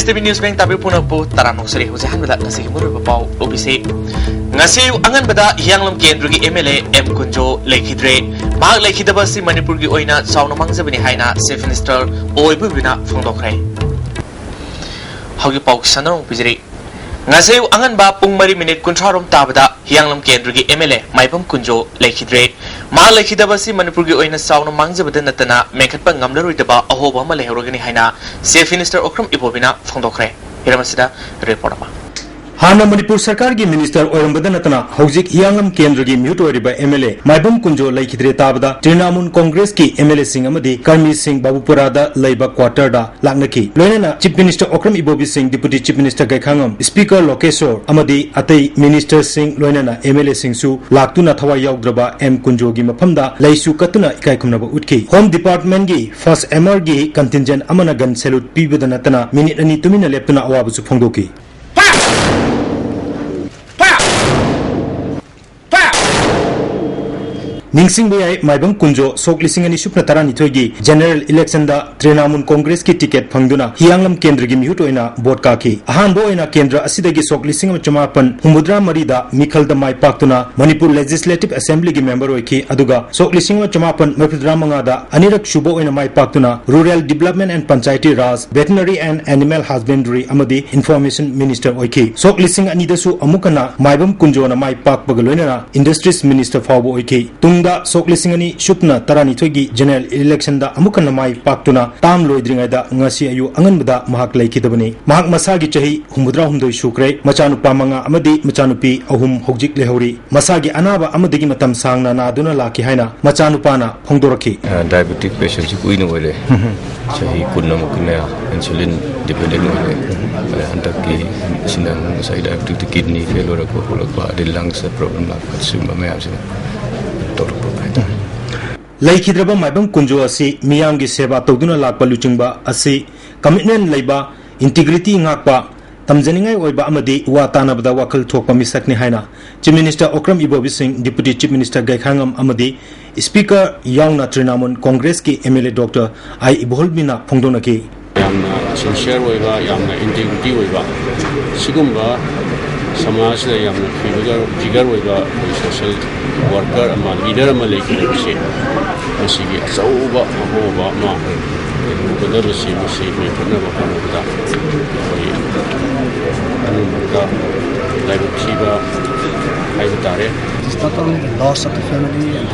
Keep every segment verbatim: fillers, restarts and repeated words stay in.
T V news ꯃꯌꯦꯡ ꯇꯥꯕꯤꯕ ꯄꯨꯝꯅꯃꯛꯄꯨ ꯇꯔꯥꯝꯅ ꯑꯣꯛꯆꯔꯤ꯫ ꯍꯧꯖꯤꯛ ꯑꯍꯥꯟꯕꯗ ꯉꯁꯤꯒꯤ ꯃꯔꯨꯑꯣꯏꯕ ꯄꯥꯎ ꯎꯕꯤꯁꯤ꯫ ꯉꯁꯤ ꯑꯌꯨꯛ ꯑꯉꯟꯕꯗ ꯍꯤꯌꯥꯡꯂꯝ ꯀꯦꯟꯗ꯭ꯔꯒꯤ M L A M Kunjo ꯂꯩꯈꯤꯗ꯭ꯔꯦ꯫ ꯃꯍꯥꯛ ꯂꯩꯈꯤꯗꯕ ꯑꯁꯤ ꯃꯅꯤꯄꯨꯔꯒꯤ ꯑꯣꯏꯅ ꯆꯥꯎꯅ ꯃꯥꯡꯖꯕꯅꯤ ꯍꯥꯏꯅ ꯆꯤꯐ ꯃꯤꯅꯤꯁꯇꯔ ꯑꯣ ꯏꯕꯣꯕꯤꯅ ꯐꯣꯡꯗꯣꯛꯈ꯭ꯔꯦ꯫ ꯍꯧꯖꯤꯛ ꯄꯥꯎ ꯁꯟꯗꯣꯛꯅ ꯄꯤꯖꯔꯤ꯫ ꯉꯁꯤ ꯑꯌꯨꯛ ꯑꯉꯟꯕ ꯄꯨꯡ ꯃꯔꯤ ꯃꯤꯅꯤꯠ ꯀꯨꯟꯊ꯭ꯔꯥ ꯔꯣꯝ ꯇꯥꯕꯗ ꯍꯤꯌꯥꯡꯂꯝ ꯀꯦꯟꯗ꯭ꯔꯒꯤ ꯑꯦꯝ ꯑꯦꯜ ꯑꯦ ꯃꯥꯏꯕꯝ ꯀꯨꯟꯖꯣ ꯂꯩꯈꯤꯗ꯭ꯔꯦ꯫ ꯃꯍꯥꯛ ꯂꯩꯈꯤꯗꯕ ꯑꯁꯤ ꯃꯅꯤꯄꯨꯔꯒꯤ ꯑꯣꯏꯅ ꯆꯥꯎꯅ ꯃꯥꯡꯖꯕꯗ ꯅꯠꯇꯅ ꯃꯦꯟꯈꯠꯄ ꯉꯝꯂꯔꯣꯏꯗꯕ ꯑꯍꯣꯕ ꯑꯃ ꯂꯩꯍꯧꯔꯒꯅꯤ ꯍꯥꯏꯅ ꯆꯤꯐ ꯃꯤꯅꯤꯁꯇꯔ ꯑꯣꯀ꯭ꯔꯝ ꯏꯕꯣꯕꯤꯅ ꯐꯣꯡꯗꯣꯛꯈ꯭ꯔꯦ꯫ ꯍꯤꯔꯝ ꯑꯁꯤꯗ ꯔꯤꯄꯣꯔꯠ ꯑꯃ꯫ ꯍꯥꯟꯅ ꯃꯅꯤꯄꯨꯔ ꯁꯔꯀꯥꯔꯒꯤ ꯃꯤꯅꯤꯁꯇꯔ ꯑꯣꯏꯔꯝꯕꯗ ꯅꯠꯇꯅ ꯍꯧꯖꯤꯛ ꯍꯤꯌꯥꯡꯂꯝ ꯀꯦꯟꯗ꯭ꯔꯒꯤ ꯃꯤꯍꯨꯠ ꯑꯣꯏꯔꯤꯕ ꯑꯦꯝ ꯑꯦꯜ ꯑꯦ ꯃꯥꯏꯕꯝ ꯀꯨꯟꯖꯣ ꯂꯩꯈꯤꯗ꯭ꯔꯦ ꯇꯥꯕꯗ ꯇ꯭ꯔꯤꯅꯥꯃꯨꯜ ꯀꯣꯡꯒ꯭ꯔꯦꯁꯀꯤ ꯑꯦꯝ ꯑꯦꯜ ꯑꯦꯁꯤꯡ ꯑꯃꯗꯤ ꯀꯔꯃꯤꯁꯤꯡ ꯕꯥꯕꯨꯄꯨꯔꯥꯗ ꯂꯩꯕ ꯀ꯭ꯋꯥꯇꯔꯗ ꯂꯥꯛꯅꯈꯤ꯫ ꯂꯣꯏꯅꯅ ꯆꯤꯐ ꯃꯤꯅꯤꯁꯇꯔ ꯑꯣꯀ꯭ꯔꯝ ꯏꯕꯣꯕꯤ ꯁꯤꯡ, ꯗꯤꯄꯨꯇꯤ ꯆꯤꯐ ꯃꯤꯅꯤꯁꯇꯔ ꯒꯥꯏꯈꯥꯉꯝ, ꯁ꯭ꯄꯤꯀꯔ ꯂꯣꯀꯦꯁꯣꯔ ꯑꯃꯗꯤ ꯑꯇꯩ ꯃꯤꯅꯤꯁꯇꯔꯁꯤꯡ ꯂꯣꯏꯅꯅ ꯑꯦꯝ ꯑꯦꯜ ꯑꯦꯁꯤꯡꯁꯨ ꯂꯥꯛꯇꯨꯅ ꯊꯋꯥꯏ ꯌꯥꯎꯗ꯭ꯔꯕ ꯑꯦꯝ ꯀꯨꯟꯖꯣꯒꯤ ꯃꯐꯝꯗ ꯂꯩꯁꯨ ꯀꯠꯇꯨꯅ ꯏꯀꯥꯏ ꯈꯨꯝꯅꯕ ꯎꯠꯈꯤ꯫ ꯍꯣꯝ ꯗꯤꯄꯥꯔꯠꯃꯦꯟꯒꯤ ꯐꯥꯔꯁ ꯑꯦꯝ ꯑꯥꯔꯒꯤ ꯀꯟꯇꯤꯟꯖꯦꯟ ꯑꯃꯅ ꯒꯟ ꯁꯦꯂꯨꯠ ꯄꯤꯕꯗ ꯅꯠꯇꯅ ꯃꯤꯅꯤꯠ ꯑꯅꯤ ꯇꯨꯃꯤꯟꯅ ꯂꯦꯞꯇꯨꯅ ꯑꯋꯥꯕꯁꯨ ꯐꯣꯡꯗꯣꯛꯈꯤ꯫ ꯅꯤꯡꯁꯤꯡꯕ ꯌꯥꯏ, ꯃꯥꯏꯕꯝ ꯀꯨꯟꯖꯣ ꯁꯣꯛ ꯂꯤꯁꯤꯡ ꯑꯅꯤ ꯁꯨꯞꯅ ꯇꯔꯥꯅꯤꯊꯣꯏꯒꯤ ꯖꯦꯅꯔꯦꯜ ꯏꯂꯦꯛꯁꯟꯗ ꯇ꯭ꯔꯤꯅꯥꯃꯨꯜ ꯀꯣꯡꯒ꯭ꯔꯦꯁꯀꯤ ꯇꯤꯀꯦꯠ ꯐꯪꯗꯨꯅ ꯍꯤꯌꯥꯡꯂꯝ ꯀꯦꯟꯗ꯭ꯔꯒꯤ ꯃꯤꯍꯨꯠ ꯑꯣꯏꯅ ꯚꯣꯠ ꯀꯥꯈꯤ꯫ ꯑꯍꯥꯟꯕ ꯑꯣꯏꯅ ꯀꯦꯟꯗ꯭ꯔ ꯑꯁꯤꯗꯒꯤ ꯁꯣꯛ ꯂꯤꯁꯤꯡ ꯑꯃ ꯆꯃꯥꯄꯟ ꯍꯨꯝꯐꯨꯇꯔꯥ ꯃꯔꯤꯗ ꯃꯤꯈꯜꯗ ꯃꯥꯏ ꯄꯥꯛꯇꯨꯅ ꯃꯅꯤꯄꯨꯔ ꯂꯦꯖꯤꯁꯂꯦꯇꯤꯚ ꯑꯦꯁꯦꯝꯕ꯭ꯂꯤꯒꯤ ꯃꯦꯝꯕꯔ ꯑꯣꯏꯈꯤ, ꯑꯗꯨꯒ ꯁꯣꯛ ꯂꯤꯁꯤꯡ ꯑꯃ ꯆꯃꯥꯄꯟ ꯃꯔꯤꯐꯨꯇꯔꯥ ꯃꯉꯥꯗ ꯑꯅꯤꯔꯛ ꯁꯨꯕ ꯑꯣꯏꯅ ꯃꯥꯏ ꯄꯥꯛꯇꯨꯅ rural development and Panchayati Raj, veterinary and animal husbandry ꯑꯃꯗꯤ ꯏꯟꯐꯣꯔꯃꯦꯁꯟ ꯃꯤꯅꯤꯁꯇꯔ ꯑꯣꯏꯈꯤ꯫ ꯁꯣꯛ ꯂꯤꯁꯤꯡ ꯑꯅꯤꯗꯁꯨ ꯑꯃꯨꯛ ꯍꯟꯅ ꯃꯥꯏꯕꯝ ꯀꯨꯟꯖꯣꯅ ꯃꯥꯏ ꯄꯥꯛꯄꯒ ꯂꯣꯏꯅꯅ ꯏꯟꯗꯁꯇ꯭ꯔꯤꯁ ꯃꯤꯅꯤꯁꯇꯔ ꯐꯥꯎꯕ ꯑꯣꯏꯈꯤ꯫ ꯇꯨꯡꯗ ꯁꯣꯛ ꯂꯤꯁꯤꯡ ꯑꯅꯤ ꯁꯨꯞꯅ ꯇꯔꯥꯅꯤꯊꯣꯏꯒꯤ ꯖꯦꯅꯔꯦꯜ ꯏꯂꯦꯛꯁꯟꯗ ꯑꯃꯨꯛ ꯍꯟꯅ ꯃꯥꯏ ꯄꯥꯛꯇꯨꯅ ꯇꯥꯝ ꯂꯣꯏꯗ꯭ꯔꯤꯉꯩꯗ ꯉꯁꯤ ꯑꯌꯨꯛ ꯑꯉꯟꯕꯗ ꯃꯍꯥꯛ ꯂꯩꯈꯤꯗꯕꯅꯤ꯫ ꯃꯍꯥꯛ ꯃꯁꯥꯒꯤ ꯆꯍꯤ ꯍꯨꯝꯐꯨꯇꯔꯥꯍꯨꯝꯗꯣꯏ ꯁꯨꯈ꯭ꯔꯦ꯫ ꯃꯆꯥꯅꯨꯄꯥ ꯃꯉꯥ ꯑꯃꯗꯤ ꯃꯆꯥꯅꯨꯄꯤ ꯑꯍꯨꯝ ꯍꯧꯖꯤꯛ ꯂꯩꯍꯧꯔꯤ꯫ ꯃꯁꯥꯒꯤ ꯑꯅꯥꯕ ꯑꯃꯗꯒꯤ ꯃꯇꯝ ꯁꯥꯡꯅ ꯅꯥꯗꯨꯅ ꯂꯥꯛꯈꯤ ꯍꯥꯏꯅ ꯃꯆꯥꯅꯨꯄꯥꯅ ꯐꯣꯡꯗꯣꯔꯛꯈꯤ꯫ ꯗꯥꯏꯕꯦꯇꯤꯛ ꯄꯦꯁꯦꯟꯁꯤ ꯀꯨꯏꯅ ꯑꯣꯏꯔꯦ꯫ ꯆꯍꯤ ꯀꯨꯟ ꯑꯃꯨꯛꯀꯤ ꯃꯌꯥ ꯏꯟꯁꯨꯂꯤꯟ ꯗꯤꯄꯦꯟꯗꯦꯟ ꯑꯣꯏꯔꯦ꯫ ꯑꯗ ꯍꯟꯗꯛꯀꯤ ꯑꯁꯤꯅ ꯉꯁꯥꯏ ꯗꯥꯏꯕꯦꯇꯤꯛꯇ ꯀꯤꯗꯅꯤ ꯐꯦꯜ ꯑꯣꯏꯔꯛꯄ ꯈꯣꯠꯂꯛꯄ, ꯑꯗꯩ ꯂꯪꯁꯇ ꯄ꯭ꯔꯣꯕ꯭ꯂꯦꯝ ꯂꯥꯛꯄ, ꯁꯤꯒꯨꯝꯕ ꯃꯌꯥꯝꯁꯤꯅ ꯇꯧꯔꯛꯄ ꯍꯥꯏꯇꯥꯔꯦ꯫ ꯂꯩꯈꯤꯗ꯭ꯔꯕ ꯃꯥꯏꯕꯝ ꯀꯨꯟꯖꯣ ꯑꯁꯤ ꯃꯤꯌꯥꯝꯒꯤ ꯁꯦꯕꯥ ꯇꯧꯗꯨꯅ ꯂꯥꯛꯄ ꯂꯨꯆꯤꯡꯕ ꯑꯁꯤ ꯀꯃꯤꯠꯃꯦꯟ ꯂꯩꯕ, ꯏꯟꯇꯤꯒ꯭ꯔꯤꯇꯤ ꯉꯥꯛꯄ, ꯇꯝꯖꯅꯤꯡꯉꯥꯏ ꯑꯣꯏꯕ ꯑꯃꯗꯤ ꯋꯥ ꯇꯥꯅꯕꯗ ꯋꯥꯈꯜ ꯊꯣꯛꯄ ꯃꯤꯁꯛꯅꯤ ꯍꯥꯏꯅ ꯆꯤꯐ ꯃꯤꯅꯤꯁꯇꯔ ꯑꯣꯀ꯭ꯔꯝ ꯏꯕꯣꯕꯤ ꯁꯤꯡ, ꯗꯤꯄꯨꯇꯤ ꯆꯤꯐ ꯃꯤꯅꯤꯁꯇꯔ ꯒꯥꯏꯈꯥꯉꯝ ꯑꯃꯗꯤ ꯁ꯭ꯄꯤꯀꯔ ꯌꯥꯎꯅ ꯇ꯭ꯔꯤꯅꯥꯃꯨꯜ ꯀꯣꯡꯒ꯭ꯔꯦꯁꯀꯤ M L A doctor I ꯏꯕꯣꯍꯜꯕꯤꯅ ꯐꯣꯡꯗꯣꯛꯅꯈꯤ꯫ ꯌꯥꯝꯅ ꯁꯤꯟꯁꯤꯌꯔ ꯑꯣꯏꯕ, ꯌꯥꯝꯅ ꯏꯟꯇꯦꯒ꯭ꯔꯤꯇꯤ ꯑꯣꯏꯕ, ꯁꯤꯒꯨꯝꯕ ꯁꯃꯥꯖꯁꯤꯗ ꯌꯥꯝꯅ ꯐꯤꯒꯔ ꯐꯤꯒꯔ ꯑꯣꯏꯕ ꯑꯩꯈꯣꯏ ꯁꯣꯁꯦꯜ ꯋꯥꯔꯀꯔ ꯑꯃ, ꯂꯤꯗꯔ ꯑꯃ ꯂꯩꯈꯤꯕꯁꯦ, ꯃꯁꯤꯒꯤ ꯑꯆꯧꯕ ꯑꯍꯣꯕ ꯑꯃ ꯎꯒꯗꯕꯁꯤ, ꯃꯁꯤ ꯃꯦꯟꯈꯠꯅꯕ ꯍꯣꯠꯅꯕꯗ ꯑꯩꯈꯣꯏ ꯑꯅꯝꯕꯗ ꯂꯥꯏꯕꯛ ꯊꯤꯕ ꯍꯥꯏꯕ ꯇꯥꯔꯦ꯫ It's not only the loss of the family and,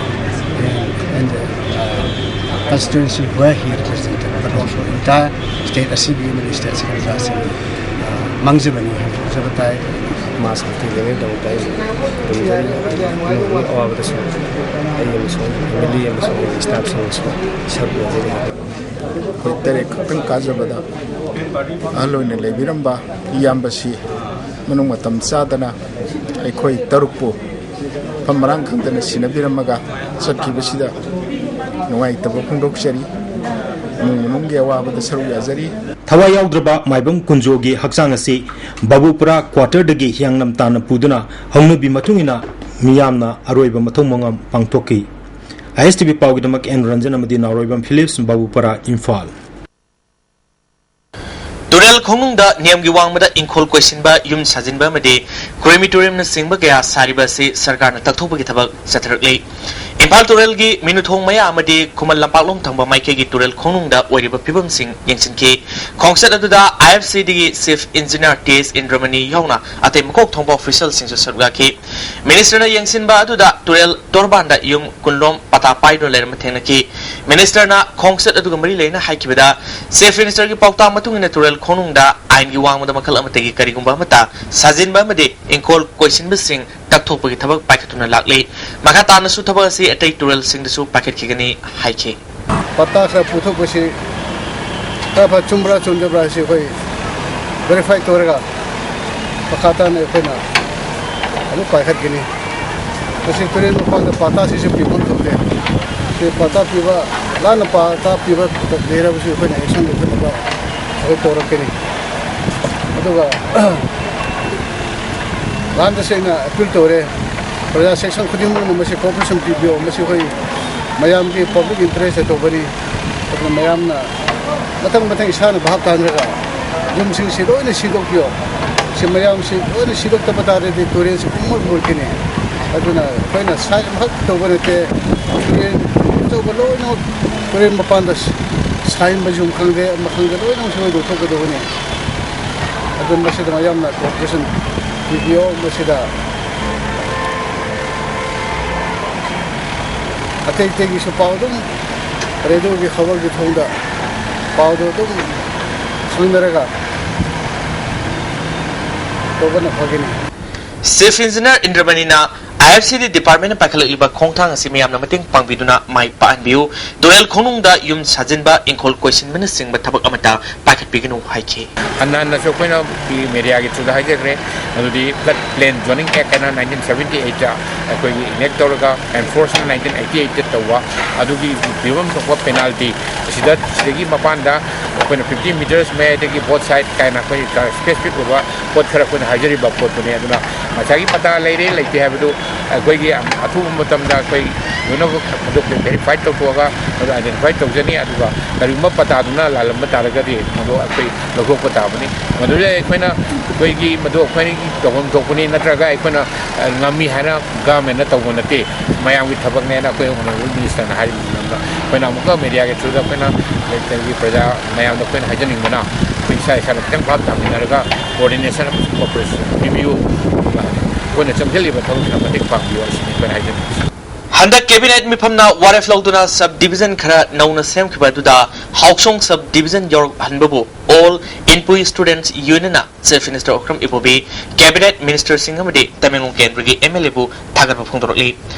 and, and the uh, constituency where he represented, but also entire state ꯑꯁꯤꯒꯤ ꯑꯃꯗꯤ state ꯑꯁꯤꯒꯤ ꯄ꯭ꯔꯖꯥꯁꯤꯡꯒꯤ, ꯑ, ꯃꯥꯡꯖꯕꯅꯤ ꯍꯥꯏꯅ ꯈꯟꯖꯕ ꯇꯥꯏ꯫ ꯃꯥ ꯁꯥꯟꯇꯤ ꯂꯩꯅꯕꯒꯤꯗꯃꯛꯇ ꯑꯩ ꯈꯨꯔꯨꯝꯖꯔꯤ꯫ ꯏꯃꯨꯡ ꯃꯅꯨꯡꯒꯤ ꯑꯋꯥꯕꯗꯁꯨ ꯑꯩ ꯑꯃꯁꯨꯡ ꯑꯩꯒꯤ family ꯑꯃꯁꯨꯡ ꯑꯩꯒꯤ staffꯁꯤꯡꯅꯁꯨ ꯁꯔꯨꯛ ꯌꯥꯖꯔꯤ꯫ ꯑꯩꯈꯣꯏ ꯇꯔꯦꯠ ꯈꯛꯇꯪ ꯀꯥꯖꯕꯗ ꯑꯍꯜ ꯑꯣꯏꯅ ꯂꯩꯕꯤꯔꯝꯕ ꯏꯌꯥꯝꯕꯁꯤ ꯃꯅꯨꯡ ꯃꯇꯝ ꯆꯥꯗꯅ ꯑꯩꯈꯣꯏ ꯇꯔꯨꯛꯄꯨ ꯃꯐꯝ ꯃꯔꯥꯡ ꯈꯪꯗꯅ ꯁꯤꯟꯅꯕꯤꯔꯝꯃꯒ ꯆꯠꯈꯤꯕꯁꯤꯗ ꯅꯨꯡꯉꯥꯏꯇꯕ ꯐꯣꯡꯗꯣꯛꯆꯔꯤ꯫ ꯏꯃꯨꯡ ꯃꯅꯨꯡꯒꯤ ꯑꯋꯥꯕꯗ ꯁꯔꯨꯛ ꯌꯥꯖꯔꯤ꯫ ꯊꯋꯥꯏ ꯌꯥꯎꯗ꯭ꯔꯕ ꯃꯥꯏꯕꯝ ꯀꯨꯟꯖꯣꯒꯤ ꯍꯛꯆꯥꯡ ꯑꯁꯤ ꯕꯥꯕꯨꯄꯨꯔꯥ quarterꯗꯒꯤ ꯍꯤꯌꯥꯡꯂꯝ ꯇꯥꯟꯅ ꯄꯨꯗꯨꯅ ꯍꯧꯅꯕꯤ ꯃꯇꯨꯡ ꯏꯟꯅ ꯃꯤꯌꯥꯝꯅ ꯑꯔꯣꯏꯕ ꯃꯊꯧ ꯃꯉꯝ ꯄꯥꯡꯊꯣꯛꯈꯤ꯫ ISTV ꯄꯥꯎꯒꯤꯗꯃꯛ ꯑꯦꯟ ꯔꯟꯖꯟ ꯑꯃꯗꯤ ꯅꯥꯎꯔꯣꯏꯕꯝ ꯐꯤꯂꯤꯞꯁ, ꯕꯥꯕꯨꯄꯨꯔꯥ, ꯏꯝꯐꯥꯜ꯫ ꯇꯨꯔꯦꯜ ꯈꯣꯡꯅꯨꯡꯗ ꯅꯦꯝꯒꯤ ꯋꯥꯡꯃꯗ ꯏꯪꯈꯣꯜ ꯀꯣꯏꯁꯤꯟꯕ, ꯌꯨꯝ ꯁꯥꯖꯤꯟꯕ ꯑꯃꯗꯤ crematoriumꯅꯆꯤꯡꯕ ꯀꯌꯥ ꯁꯥꯔꯤꯕ ꯑꯁꯤ ꯁꯔꯀꯥꯔꯅ ꯇꯛꯊꯣꯛꯄꯒꯤ ꯊꯕꯛ ꯆꯠꯊꯔꯛꯂꯤ꯫ ꯏꯝꯐꯥꯜ ꯇꯨꯔꯦꯜꯒꯤ ꯃꯤꯅꯨꯊꯣꯡ ꯃꯌꯥ ꯑꯃꯗꯤ ꯈꯨꯃꯟ ꯂꯝꯄꯥꯛꯂꯣꯝ ꯊꯪꯕ ꯃꯥꯏꯀꯩꯒꯤ ꯇꯨꯔꯦꯜ ꯈꯣꯡꯅꯨꯡꯗ ꯑꯣꯏꯔꯤꯕ ꯐꯤꯕꯝꯁꯤꯡ ꯌꯦꯡꯁꯤꯟꯈꯤ꯫ ꯈꯣꯡꯆꯠ ꯑꯗꯨꯗ IFCꯗꯒꯤ Chief Engineer T S ꯏꯟꯗ꯭ꯔꯃꯅꯤ ꯌꯥꯎꯅ ꯑꯇꯩ ꯃꯀꯣꯛ ꯊꯣꯡꯕ officialꯁꯤꯡꯁꯨ ꯁꯔꯨꯛ ꯌꯥꯈꯤ꯫ Ministerꯅ ꯌꯦꯡꯁꯤꯟꯕ ꯑꯗꯨꯗ ꯇꯨꯔꯦꯜ ꯇꯣꯔꯕꯥꯟꯗ ꯌꯨꯝ ꯀꯨꯟꯂꯣꯝ ꯄꯇꯥ ꯄꯥꯏꯗꯨꯅ ꯂꯩꯔꯝꯕ ꯊꯦꯡꯅꯈꯤ꯫ Ministerꯅ ꯈꯣꯡꯆꯠ ꯑꯗꯨꯒ ꯃꯔꯤ ꯂꯩꯅ ꯍꯥꯏꯈꯤꯕꯗ, Chief Ministerꯒꯤ ꯄꯥꯎꯇꯥꯛ ꯃꯇꯨꯡ ꯏꯟꯅ ꯇꯨꯔꯦꯜ ꯈꯣꯡꯅꯨꯡꯗ ꯑꯥꯏꯟꯒꯤ ꯋꯥꯡꯃꯗ ꯃꯈꯜ ꯑꯃꯠꯇꯒꯤ ꯀꯔꯤꯒꯨꯝꯕ ꯑꯃꯠꯇ ꯁꯥꯖꯤꯟꯕ ꯑꯃꯗꯤ ꯏꯪꯈꯣꯜ ꯀꯣꯏꯁꯤꯟꯕꯁꯤꯡ ꯇꯛꯊꯣꯛꯄꯒꯤ ꯊꯕꯛ ꯄꯥꯏꯈꯠꯇꯨꯅ ꯂꯥꯛꯂꯤ꯫ ꯃꯈꯥ ꯇꯥꯅꯁꯨ ꯊꯕꯛ ꯑꯁꯤ ꯑꯇꯩ ꯇꯨꯔꯦꯜꯁꯤꯡꯗꯁꯨ ꯄꯥꯏꯈꯠꯈꯤꯒꯅꯤ ꯍꯥꯏꯈꯤ꯫ ꯄꯇꯥ ꯈꯔ ꯄꯨꯊꯣꯛꯄꯁꯤ ꯈꯔ ꯐ ꯆꯨꯝꯕ꯭ꯔꯥ ꯆꯨꯝꯗꯕ꯭ꯔꯥ ꯍꯥꯏꯁꯤ ꯑꯩꯈꯣꯏ verify ꯇꯧꯔꯒ ꯃꯈꯥ ꯇꯥꯅ ꯑꯩꯈꯣꯏꯅ ꯑꯃꯨꯛ ꯄꯥꯏꯈꯠꯀꯅꯤ꯫ ꯃꯁꯤ ꯇꯨꯔꯦꯜ ꯃꯄꯥꯟꯗ ꯄꯇꯥꯁꯤꯁꯨ ꯄꯤꯐꯝ ꯊꯣꯛꯇꯦ꯫ ꯁꯤ ꯄꯇꯥ ꯄꯤꯕ, ꯂꯥꯟꯅ ꯄꯇꯥ ꯄꯤꯕ ꯂꯩꯔꯕꯁꯨ ꯑꯩꯈꯣꯏꯅ action ꯂꯧꯈꯠꯅꯕ ꯑꯩꯈꯣꯏ ꯇꯧꯔꯛꯀꯅꯤ꯫ ꯑꯗꯨꯒ ꯂꯥꯟꯗꯁꯨ ꯑꯩꯅ appeal ꯇꯧꯔꯦ, ꯄ꯭ꯔꯖꯥ section ꯈꯨꯗꯤꯡꯃꯛꯅ ꯃꯁꯤ cooperation ꯄꯤꯕꯤꯌꯣ꯫ ꯃꯁꯤ ꯑꯩꯈꯣꯏ ꯃꯌꯥꯝꯒꯤ public interest ꯇꯧꯕꯅꯤ꯫ ꯑꯗꯨꯅ ꯃꯌꯥꯝꯅ ꯃꯊꯪ ꯃꯊꯪ ꯏꯁꯥꯅ ꯚꯥꯞ ꯇꯥꯍꯟꯗ꯭ꯔꯒ ꯌꯨꯝꯁꯤꯡꯁꯤ ꯂꯣꯏꯅ ꯁꯤꯗꯣꯛꯄꯤꯌꯣ꯫ ꯁꯤ ꯃꯌꯥꯝꯁꯤ ꯂꯣꯏꯅ ꯁꯤꯗꯣꯛꯇꯕ ꯇꯥꯔꯗꯤ ꯇꯨꯔꯦꯜꯁꯤ ꯄꯨꯡꯃꯨꯠ ꯃꯨꯠꯈꯤꯅꯤ꯫ ꯑꯗꯨꯅ ꯑꯩꯈꯣꯏꯅ ꯁꯥꯏꯠ ꯑꯃꯈꯛ ꯇꯧꯕ ꯅꯠꯇꯦ, ꯇꯨꯔꯦꯜ ꯑꯆꯧꯕ ꯂꯣꯏꯅꯃꯛ ꯇꯨꯔꯦꯜ ꯃꯄꯥꯟꯗ ꯁꯥꯏꯟꯕ ꯌꯨꯝ ꯈꯪꯗꯦ, ꯑꯃ ꯈꯪꯗꯦ, ꯂꯣꯏꯅꯃꯛꯁꯤ ꯂꯣꯏ ꯂꯧꯊꯣꯛꯀꯗꯧꯕꯅꯤ꯫ ꯑꯗꯨꯅ ꯃꯁꯤꯗ ꯃꯌꯥꯝꯅ cooperation ꯄꯤꯕꯤꯌꯣ꯫ ꯃꯁꯤꯗ ꯑꯇꯩ ꯑꯇꯩꯒꯤꯁꯨ ꯄꯥꯎ ꯑꯗꯨꯝ ꯔꯦꯗꯤꯑꯣꯒꯤ ꯈꯕꯔꯒꯤ ꯊꯣꯡꯗ ꯄꯥꯎꯗꯨ ꯑꯗꯨꯝ ꯈꯪꯅꯔꯒ ꯇꯧꯕꯅ ꯐꯒꯅꯤ꯫ Chief Engineer ꯏꯟꯗ꯭ꯔꯃꯅꯤꯅ IFCD departmentꯅ ꯄꯥꯏꯈꯠꯂꯛꯂꯤꯕ ꯈꯣꯡꯊꯥꯡ ꯑꯁꯤ ꯃꯌꯥꯝꯅ ꯃꯇꯦꯡ ꯄꯥꯡꯕꯤꯗꯨꯅ ꯃꯥꯏ ꯄꯥꯛꯍꯟꯕꯤꯌꯨ꯫ ꯇꯨꯔꯦꯜ ꯈꯣꯡꯅꯨꯡꯗ ꯌꯨꯝ ꯁꯥꯖꯤꯟꯕ, ꯏꯪꯈꯣꯜ ꯀꯣꯏꯁꯤꯟꯕꯅꯆꯤꯡꯕ ꯊꯕꯛ ꯑꯃꯠꯇ ꯄꯥꯏꯈꯠꯄꯤꯒꯅꯨ ꯍꯥꯏꯈꯤ꯫ ꯍꯟꯅ ꯍꯟꯅꯁꯨ ꯑꯩꯈꯣꯏꯅ ꯃꯦꯗꯤꯌꯥꯒꯤ ꯊ꯭ꯔꯨꯗ ꯍꯥꯏꯖꯈ꯭ꯔꯦ꯫ ꯑꯗꯨꯗꯤ flood plain zoning act ꯍꯥꯏꯅ nineteen seventy eight ꯑꯩꯈꯣꯏꯒꯤ enact ꯇꯧꯔꯒ enforcement nineteen eighty eight ꯇꯧꯕ, ꯑꯗꯨꯒꯤ ꯄꯤꯐꯝ ꯊꯣꯛꯄ penalty ꯁꯤꯗ, ꯁꯤꯗꯒꯤ ꯃꯄꯥꯟꯗ ꯑꯩꯈꯣꯏꯅ fifty metres ꯃꯌꯥꯏꯗꯒꯤ both side ꯀꯥꯏꯅ ꯑꯩꯈꯣꯏ specific ꯑꯣꯏꯕ ꯄꯣꯠ ꯈꯔ ꯑꯩꯈꯣꯏꯅ ꯍꯥꯏꯖꯔꯤꯕ ꯄꯣꯠꯇꯨꯅꯤ꯫ ꯑꯗꯨꯅ ꯉꯁꯥꯏꯒꯤ ꯄꯇꯥ ꯂꯩꯔꯦ ꯂꯩꯇꯦ ꯍꯥꯏꯕꯗꯨ ꯑꯩꯈꯣꯏꯒꯤ ꯑꯊꯨꯕ ꯃꯇꯝꯗ ꯑꯩꯈꯣꯏ ꯂꯣꯏꯅꯃꯛ ꯑꯗꯨ verify ꯇꯧꯊꯣꯛꯑꯒ ꯑꯗꯨ identify ꯇꯧꯖꯅꯤ꯫ ꯑꯗꯨꯒ ꯀꯔꯤꯒꯨꯝꯕ ꯄꯇꯥꯗꯨꯅ ꯂꯥꯜꯂꯝꯕ ꯇꯥꯔꯒꯗꯤ ꯃꯗꯨ ꯑꯩꯈꯣꯏ ꯂꯧꯊꯣꯛꯄ ꯇꯥꯕꯅꯤ꯫ ꯃꯗꯨꯗ ꯑꯩꯈꯣꯏꯅ, ꯑꯩꯈꯣꯏꯒꯤ ꯃꯗꯨ ꯑꯩꯈꯣꯏꯒꯤ ꯇꯧꯐꯝ ꯊꯣꯛꯄꯅꯤ, ꯅꯠꯇ꯭ꯔꯒ ꯑꯩꯈꯣꯏꯅ ꯉꯝꯃꯤ ꯍꯥꯏꯅ governmentꯅ ꯇꯧꯕ ꯅꯠꯇꯦ, ꯃꯌꯥꯝꯒꯤ ꯊꯕꯛꯅꯦꯅ ꯑꯩꯈꯣꯏ honourable ministerꯅ ꯍꯥꯏꯔꯤꯕ ꯃꯇꯝꯗ ꯑꯩꯈꯣꯏꯅ ꯑꯃꯨꯛꯀ ꯃꯦꯗꯤꯌꯥꯒꯤ ꯊ꯭ꯔꯨꯗ ꯑꯩꯈꯣꯏꯅ ꯂꯩꯀꯥꯏꯒꯤ ꯄ꯭ꯔꯖꯥ ꯃꯌꯥꯝꯗ ꯑꯩꯈꯣꯏꯅ ꯍꯥꯏꯖꯅꯤꯡꯕꯅ, ꯑꯩꯈꯣꯏ ꯏꯁꯥ ꯏꯁꯥꯅ ꯈꯤꯇꯪ ꯚꯥꯞ ꯇꯥꯃꯤꯟꯅꯔꯒ coordination of cooperation ꯄꯤꯕꯤꯌꯨ, ꯑꯗꯨꯒ ꯑꯩꯈꯣꯏꯅ ꯆꯪꯁꯤꯜꯂꯤꯕ ꯊꯕꯛꯁꯤꯗ ꯃꯇꯦꯡ ꯄꯥꯡꯕꯤꯌꯨ ꯍꯥꯏꯁꯤꯅꯤ ꯑꯩꯈꯣꯏꯅ ꯍꯥꯏꯖꯅꯤꯡꯕꯁꯤ꯫ ꯍꯟꯗꯛ cabinet ꯃꯤꯐꯝꯅ ꯋꯥꯔꯦꯞ ꯂꯧꯗꯨꯅ sub division ꯈꯔ ꯅꯧꯅ ꯁꯦꯝꯈꯤꯕ ꯑꯗꯨꯗ ꯍꯥꯎꯁꯣꯡ sub division ꯌꯧꯔꯛꯍꯟꯕꯕꯨ All Inpui Students Unionꯅ Chief Minister Okram Ibobi, cabinet ministerꯁꯤꯡ ꯑꯃꯗꯤ ꯇꯃꯦꯡꯂꯣꯡ ꯀꯦꯟꯗ꯭ꯔꯒꯤ MLAꯕꯨ ꯊꯥꯒꯠꯄ ꯐꯣꯡꯗꯣꯔꯛꯂꯤ꯫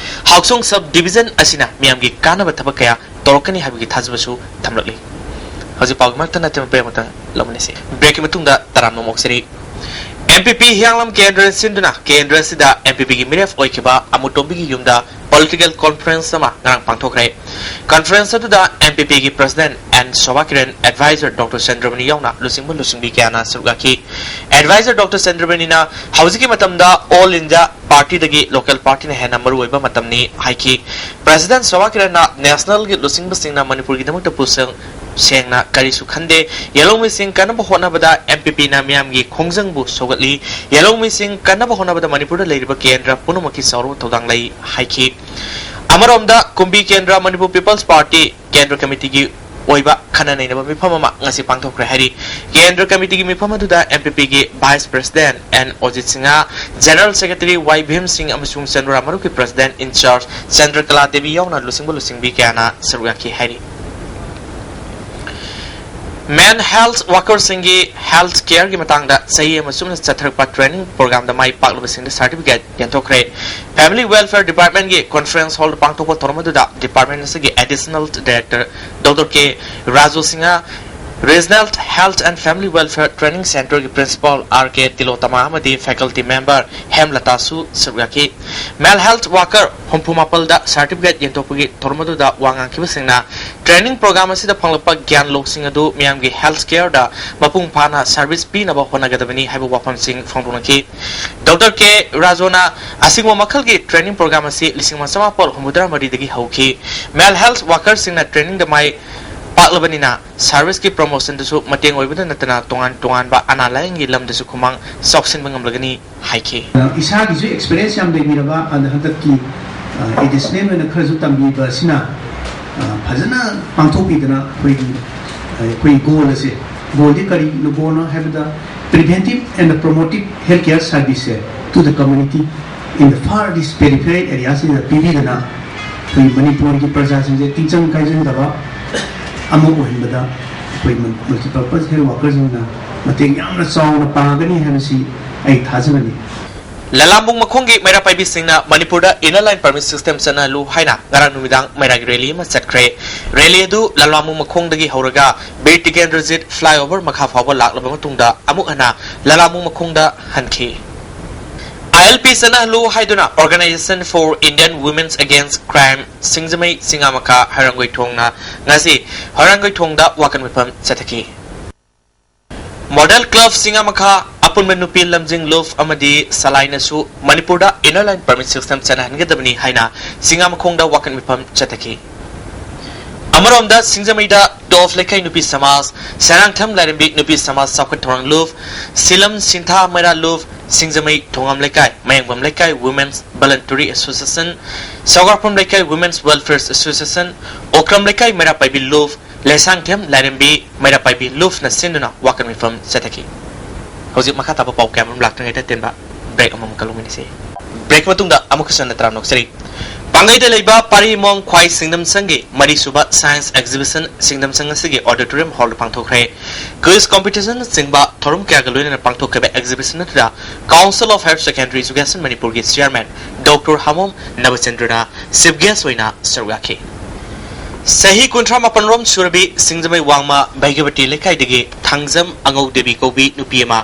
ꯍꯥꯎꯁꯣꯡ sub division ꯑꯁꯤꯅ ꯃꯤꯌꯥꯝꯒꯤ ꯀꯥꯟꯅꯕ ꯊꯕꯛ ꯀꯌꯥ ꯇꯧꯔꯛꯀꯅꯤ ꯍꯥꯏꯕꯒꯤ ꯊꯥꯖꯕꯁꯨ ꯊꯝꯂꯛꯂꯤ꯫ ꯍꯧꯖꯤꯛ ꯄꯥꯎꯒꯤ ꯃꯔꯛꯇ ꯅꯠꯇꯦ, break ꯑꯃꯇꯪ ꯂꯧꯃꯤꯟꯅꯁꯤ꯫ Breakꯀꯤ ꯃꯇꯨꯡꯗ ꯇꯔꯥꯝꯅ ꯑꯣꯛꯆꯔꯤ꯫ NPP ꯍꯤꯌꯥꯡꯂꯝ ꯀꯦꯟꯗ꯭ꯔ ꯁꯤꯟꯗꯨꯅ ꯀꯦꯟꯗ꯭ꯔ ꯑꯁꯤꯗ NPPꯒꯤ ꯃꯤꯔꯦꯞ ꯑꯣꯏꯈꯤꯕ ꯑꯃꯨꯇꯣꯝꯕꯤꯒꯤ ꯌꯨꯝꯗ political conference ꯑꯃ ꯉꯔꯥꯡ ꯄꯥꯡꯊꯣꯛꯈ꯭ꯔꯦ꯫ Conference ꯑꯗꯨꯗ NPPꯒꯤ President N Sobha Kiran, Advisor Doctor ꯆꯟꯗ꯭ꯔꯃꯅꯤ ꯌꯥꯎꯅ ꯂꯨꯆꯤꯡꯕ ꯂꯨꯆꯤꯡꯕꯤ ꯀꯌꯥꯅ ꯁꯔꯨꯛ ꯌꯥꯈꯤ꯫ Advisor Doctor ꯆꯟꯗ꯭ꯔꯃꯅꯤꯅ ꯍꯧꯖꯤꯛꯀꯤ ꯃꯇꯝꯗ All India Partyꯗꯒꯤ local partyꯅ ꯍꯦꯟꯅ ꯃꯔꯨꯑꯣꯏꯕ ꯃꯇꯝꯅꯤ ꯍꯥꯏꯈꯤ꯫ President ꯁꯣꯚꯥ ꯀꯤꯔꯟꯅ nationalꯒꯤ ꯂꯨꯆꯤꯡꯕꯁꯤꯡꯅ ꯃꯅꯤꯄꯨꯔꯒꯤꯗꯃꯛꯇ ꯄꯨꯁꯜ ꯁꯦꯡꯅ ꯀꯔꯤꯁꯨ ꯈꯟꯗꯦ꯫ ꯌꯦꯜꯍꯧꯃꯤꯁꯤꯡ ꯀꯟꯅꯕ ꯍꯣꯠꯅꯕꯗ ꯑꯦꯝ ꯄꯤ ꯄꯤꯅ ꯃꯤꯌꯥꯝꯒꯤ ꯈꯣꯡꯖꯪꯕꯨ ꯁꯧꯒꯠꯂꯤ꯫ ꯌꯦꯜꯍꯧꯃꯤꯁꯤꯡ ꯀꯟꯅꯕ ꯍꯣꯠꯅꯕꯗ ꯃꯅꯤꯄꯨꯔꯗ ꯂꯩꯔꯤꯕ ꯀꯦꯟꯗ꯭ꯔ ꯄꯨꯝꯅꯃꯛꯀꯤ ꯆꯥꯎꯔꯕ ꯊꯧꯗꯥꯡ ꯂꯩ ꯍꯥꯏꯈꯤ꯫ ꯑꯃꯔꯣꯝꯗ ꯀꯨꯝꯕꯤ ꯀꯦꯟꯗ꯭ꯔ ꯃꯅꯤꯄꯨꯔ ꯄꯤꯄꯜꯁ ꯄꯥꯔꯇꯤ ꯀꯦꯟꯗ꯭ꯔ ꯀꯃꯤꯇꯤꯒꯤ ꯑꯣꯏꯕ ꯈꯟꯅ ꯅꯩꯅꯕ ꯃꯤꯐꯝ ꯑꯃ ꯉꯁꯤ ꯄꯥꯡꯊꯣꯛꯈ꯭ꯔꯦ ꯍꯥꯏꯔꯤ꯫ ꯀꯦꯟꯗ꯭ꯔ ꯀꯃꯤꯇꯤꯒꯤ ꯃꯤꯐꯝ ꯑꯗꯨꯗ ꯑꯦꯝ ꯄꯤ ꯄꯤꯒꯤ vice president N Ojit Singh, general secretary Y Bhim Singh ꯑꯃꯁꯨꯡ ꯆꯟꯗ꯭ꯔꯥ ꯃꯔꯨꯞꯀꯤ ꯄ꯭ꯔꯁꯤꯗꯦꯟ ꯏꯟꯆꯥꯔꯖ ꯆꯟꯗ꯭ꯔꯀꯂꯥ ꯗꯦꯕꯤ ꯌꯥꯎꯅ ꯂꯨꯆꯤꯡꯕ ꯂꯨꯆꯤꯡꯕꯤ ꯀꯌꯥꯅ ꯁꯔꯨꯛ ꯌꯥꯈꯤ ꯍꯥꯏꯔꯤ꯫ ꯃꯦꯟ ꯍꯦꯜꯊ ꯋꯥꯀꯔꯁꯤꯡꯒꯤ ꯍꯦꯜꯊ ꯀꯦꯌꯔꯒꯤ ꯃꯇꯥꯡꯗ ꯆꯍꯤ ꯑꯃ ꯆꯨꯞꯅ ꯆꯠꯊꯔꯛꯄ ꯇ꯭ꯔꯦꯅꯤꯡ ꯄ꯭ꯔꯣꯒ꯭ꯔꯥꯝꯗ ꯃꯥꯏ ꯄꯥꯛꯂꯕꯁꯤꯡꯗ ꯁꯥꯔꯇꯤꯐꯤꯀꯦꯠ ꯌꯦꯟꯊꯣꯛꯈ꯭ꯔꯦ꯫ ꯐꯦꯃꯤꯂꯤ ꯋꯦꯜꯐꯤꯌꯔ ꯗꯤꯄꯥꯔꯠꯃꯦꯟꯒꯤ ꯀꯣꯟꯐ꯭ꯔꯦꯟꯁ ꯍꯣꯜꯗ ꯄꯥꯡꯊꯣꯛꯄ ꯊꯧꯔꯝ ꯑꯗꯨꯗ ꯗꯤꯄꯥꯔꯠꯃꯦꯟ ꯑꯁꯤꯒꯤ additional director doctor K Raju Singh, regional health and family welfare training ꯁꯦꯟꯇꯔꯒꯤ ꯄ꯭ꯔꯤꯟꯁꯤꯄꯥꯜ ꯑꯥꯔ ꯀꯦ ꯇꯤꯂꯣꯇꯃꯥ ꯑꯃꯗꯤ ꯐꯦꯀꯜꯇꯤ ꯃꯦꯝꯕꯔ ꯍꯦꯝꯂꯇꯥꯁꯨ ꯁꯔꯨꯛ ꯌꯥꯈꯤ꯫ ꯃꯦꯜ ꯍꯦꯜꯊ ꯋꯥꯀꯔ ꯍꯨꯝꯐꯨ ꯃꯥꯄꯜꯗ ꯁꯥꯔꯇꯤꯐꯤꯀꯦꯠ ꯌꯦꯟꯊꯣꯛꯄꯒꯤ ꯊꯧꯔꯝ ꯑꯗꯨꯗ ꯋꯥ ꯉꯥꯡꯈꯤꯕꯁꯤꯡꯅ ꯇ꯭ꯔꯦꯅꯤꯡ ꯄ꯭ꯔꯣꯒ꯭ꯔꯥꯝ ꯑꯁꯤꯗ ꯐꯪꯂꯛꯄ ꯒ꯭ꯌꯥꯟ ꯂꯧꯁꯤꯡ ꯑꯗꯨ ꯃꯤꯌꯥꯝꯒꯤ ꯍꯦꯜꯊ ꯀꯦꯌꯔꯗ ꯃꯄꯨꯡ ꯐꯥꯅ ꯁꯔꯚꯤꯁ ꯄꯤꯅꯕ ꯍꯣꯠꯅꯒꯗꯕꯅꯤ ꯍꯥꯏꯕ ꯋꯥꯐꯝꯁꯤꯡ ꯐꯣꯡꯗꯣꯛꯅꯈꯤ꯫ ꯗꯣꯛꯇꯔ ꯀꯦ ꯔꯥꯖꯣꯅ ꯑꯁꯤꯒꯨꯝꯕ ꯃꯈꯜꯒꯤ ꯇ꯭ꯔꯦꯅꯤꯡ ꯄ꯭ꯔꯣꯒ꯭ꯔꯥꯝ ꯑꯁꯤ ꯂꯤꯁꯤꯡ ꯑꯃ ꯆꯃꯥꯄꯜ ꯍꯨꯝꯐꯨꯇꯔꯥ ꯃꯔꯤꯗꯒꯤ ꯍꯧꯈꯤ꯫ ꯃꯦꯜ ꯍꯦꯜꯊ ꯋꯥꯀꯔꯁꯤꯡꯅ ꯇ꯭ꯔꯦꯅꯤꯡꯗ ꯃꯥꯏ ꯄꯥꯛꯂꯕꯅꯤꯅ ꯁꯔꯚꯤꯁꯀꯤ ꯄ꯭ꯔꯣꯃꯣꯁꯟꯗꯁꯨ ꯃꯇꯦꯡ ꯑꯣꯏꯕꯗ ꯅꯠꯇꯅ ꯇꯣꯉꯥꯟ ꯇꯣꯉꯥꯟꯕ ꯑꯅꯥ ꯂꯥꯌꯦꯡꯒꯤ ꯂꯝꯗꯁꯨ ꯈꯨꯃꯥꯡ ꯆꯥꯎꯁꯤꯟꯕ ꯉꯝꯂꯒꯅꯤ ꯍꯥꯏꯈꯤ꯫ ꯏꯁꯥꯒꯤꯁꯨ ꯑꯦꯛꯁꯄꯤꯔꯤꯌꯦꯟꯁ ꯌꯥꯝ ꯂꯩꯕꯤꯔꯕ, ꯑꯗ ꯍꯟꯗꯛꯀꯤ ꯑꯦꯗꯤꯁꯅꯦꯜ ꯑꯣꯏꯅ ꯈꯔꯁꯨ ꯇꯝꯕꯤꯕ ꯑꯁꯤꯅ ꯑ, ꯐꯖꯅ ꯄꯥꯡꯊꯣꯛꯄꯤꯗꯅ ꯑꯩꯈꯣꯏꯒꯤ, ꯑ, ꯑꯩꯈꯣꯏꯒꯤ ꯒꯣꯜ ꯑꯁꯦ, ꯒꯣꯜꯗꯤ ꯀꯔꯤꯅꯣ ꯒꯣꯜꯅꯣ ꯍꯥꯏꯕꯗ, preventive and promotive health care service say to the community in the farthest peripheral area ꯁꯤꯗ ꯄꯤꯕꯤꯗꯅ ꯑꯩꯈꯣꯏ ꯃꯅꯤꯄꯨꯔꯒꯤ ꯄ꯭ꯔꯖꯥꯁꯤꯡꯁꯦ ꯇꯤꯟꯖꯪ ꯀꯥꯏꯖꯪꯗꯕ ꯑꯃ ꯑꯣꯏꯍꯟꯕꯗ ꯑꯩꯈꯣꯏ multipurpose health worker ꯁꯤꯡꯅ ꯃꯇꯦꯡ ꯌꯥꯝꯅ ꯆꯥꯎꯅ ꯄꯥꯡꯒꯅꯤ ꯍꯥꯏꯕꯁꯤ ꯑꯩ ꯊꯥꯖꯕꯅꯤ꯫ ꯂꯂꯥꯝꯕꯨꯡ ꯃꯈꯣꯡꯒꯤ ꯃꯩꯔꯥ ꯄꯥꯏꯕꯤꯁꯤꯡꯅ ꯃꯅꯤꯄꯨꯔꯗ Inner Line Permit System ꯆꯠꯅꯍꯜꯂꯨ ꯍꯥꯏꯅ ꯉꯔꯥꯡ ꯅꯨꯃꯤꯗꯥꯡ ꯃꯩꯔꯥꯒꯤ ꯔꯦꯂꯤ ꯑꯃ ꯆꯠꯈ꯭ꯔꯦ꯫ ꯔꯦꯂꯤ ꯑꯗꯨ ꯂꯂꯥꯝꯕꯨꯡ ꯃꯈꯣꯡꯗꯒꯤ ꯍꯧꯔꯒ ꯕꯤꯔ ꯇꯤꯀꯦꯟꯗ꯭ꯔꯖꯤꯠ flyover ꯃꯈꯥ ꯐꯥꯎꯕ ꯂꯥꯛꯂꯕ ꯃꯇꯨꯡꯗ ꯑꯃꯨꯛ ꯍꯟꯅ ꯂꯂꯥꯝꯕꯨꯡ ꯃꯈꯣꯡꯗ ꯍꯟꯈꯤ꯫ ꯑꯥꯏ ꯑꯦꯜ ꯄꯤ ꯆꯠꯅꯍꯜꯂꯨ ꯍꯥꯏꯗꯨꯅ Organisation for Indian Women Against Crime ꯁꯤꯡꯖꯃꯩ ꯆꯤꯡꯉꯥꯃꯈꯥ ꯍꯩꯔꯥꯡꯒꯣꯏꯊꯣꯡꯅ ꯉꯁꯤ ꯍꯩꯔꯥꯡꯒꯣꯏꯊꯣꯡꯗ ꯋꯥꯀꯠ ꯃꯤꯐꯝ ꯆꯠꯊꯈꯤ꯫ ꯃꯣꯗꯦꯜ ꯀ꯭ꯂꯕ ꯆꯤꯡꯉꯥꯃꯈꯥ ꯑꯄꯨꯟꯕ ꯅꯨꯄꯤ ꯂꯝꯖꯤꯡ ꯂꯨꯞ ꯑꯃꯗꯤ ꯁꯂꯥꯏꯅꯁꯨ ꯃꯅꯤꯄꯨꯔꯗ Inner Line Permit System ꯆꯠꯅꯍꯟꯒꯗꯕꯅꯤ ꯍꯥꯏꯅ ꯆꯤꯡꯉꯥꯃꯈꯣꯡꯗ ꯋꯥꯀꯠ ꯃꯤꯐꯝ ꯆꯠꯊꯈꯤ꯫ ꯑꯃꯔꯣꯝꯗ ꯁꯤꯡꯖꯃꯩꯗ ꯇꯣꯞ ꯂꯩꯀꯥꯏ ꯅꯨꯄꯤ ꯁꯃꯥꯖ, ꯁꯦꯔꯥꯡꯊꯦꯝ ꯂꯥꯏꯔꯦꯝꯕꯤ ꯅꯨꯄꯤ ꯁꯃꯥꯖ ꯆꯥꯎꯈꯠ ꯊꯧꯔꯥꯡ ꯂꯨꯞ, ꯁꯤꯂꯝ ꯁꯤꯟꯊꯥ ꯃꯩꯔꯥ ꯂꯨꯞ, ꯁꯤꯡꯖꯃꯩ ꯊꯣꯉꯥꯝ ꯂꯩꯀꯥꯏ, ꯃꯌꯥꯡꯕꯝ ꯂꯩꯀꯥꯏ Women's Voluntary Association, ꯁꯧꯒꯥꯔꯐꯝ ꯂꯩꯀꯥꯏ Women's Welfare Association, ꯑꯣꯀ꯭ꯔꯝ ꯂꯩꯀꯥꯏ ꯃꯩꯔꯥ ꯄꯥꯏꯕꯤ ꯂꯨꯞ, ꯂꯩꯁꯥꯡꯊꯦꯝ ꯂꯥꯏꯔꯦꯝꯕꯤ ꯃꯩꯔꯥ ꯄꯥꯏꯕꯤ ꯂꯨꯞꯅ ꯁꯤꯟꯗꯨꯅ ꯋꯥꯀꯠ ꯃꯤꯐꯝ ꯆꯠꯊꯈꯤ꯫ ꯍꯧꯖꯤꯛ ꯃꯈꯥ ꯇꯥꯕ ꯄꯥꯎ ꯀꯌꯥ ꯃꯔꯨꯝ ꯂꯥꯛꯇ꯭ꯔꯤꯉꯩꯗ ꯇꯦꯟꯕ break ꯑꯃꯃꯝ ꯀꯜꯂꯨꯃꯤꯟꯅꯁꯤ꯫ Break ꯃꯇꯨꯡꯗ ꯑꯃꯨꯛꯀꯁꯨ ꯍꯟꯅ ꯇꯔꯥꯝꯅ ꯑꯣꯛꯆꯔꯤ꯫ ꯄꯥꯡꯒꯩꯗ ꯂꯩꯕ ꯄꯥꯔꯤ ꯃꯣꯡ ꯈ꯭ꯋꯥꯏ ꯁꯤꯡꯅꯝ ꯁꯪꯒꯤ ꯃꯔꯤꯁꯨꯕ Science Exhibition ꯁꯤꯡꯅꯝ ꯁꯪ ꯑꯁꯤꯒꯤ auditorium hall ꯗ ꯄꯥꯡꯊꯣꯛꯈ꯭ꯔꯦ꯫ Quiz competition ꯅꯆꯤꯡꯕ ꯊꯧꯔꯝ ꯀꯌꯥꯒ ꯂꯣꯏꯅꯅ ꯄꯥꯡꯊꯣꯛꯈꯤꯕ exhibition ꯑꯗꯨꯗ Council of Higher Secondary Education ꯃꯅꯤꯄꯨꯔꯒꯤ chairman ꯗꯣꯛꯇꯔ ꯍꯥꯃꯣꯝ ꯅꯕꯆꯟꯗ꯭ꯔꯅ chief guest ꯑꯣꯏꯅ ꯁꯔꯨꯛ ꯌꯥꯈꯤ꯫ ꯆꯍꯤ ꯀꯨꯟꯊ꯭ꯔꯥ ꯃꯥꯄꯟ ꯔꯣꯝ ꯁꯨꯔꯕꯤ ꯁꯤꯡꯖꯃꯩ ꯋꯥꯡꯃ ꯚꯩꯒ꯭ꯌꯕꯇꯤ ꯂꯩꯀꯥꯏꯗꯒꯤ ꯊꯥꯡꯖꯝ ꯑꯉꯧ ꯗꯦꯕꯤ ꯀꯧꯕꯤ ꯅꯨꯄꯤ ꯑꯃ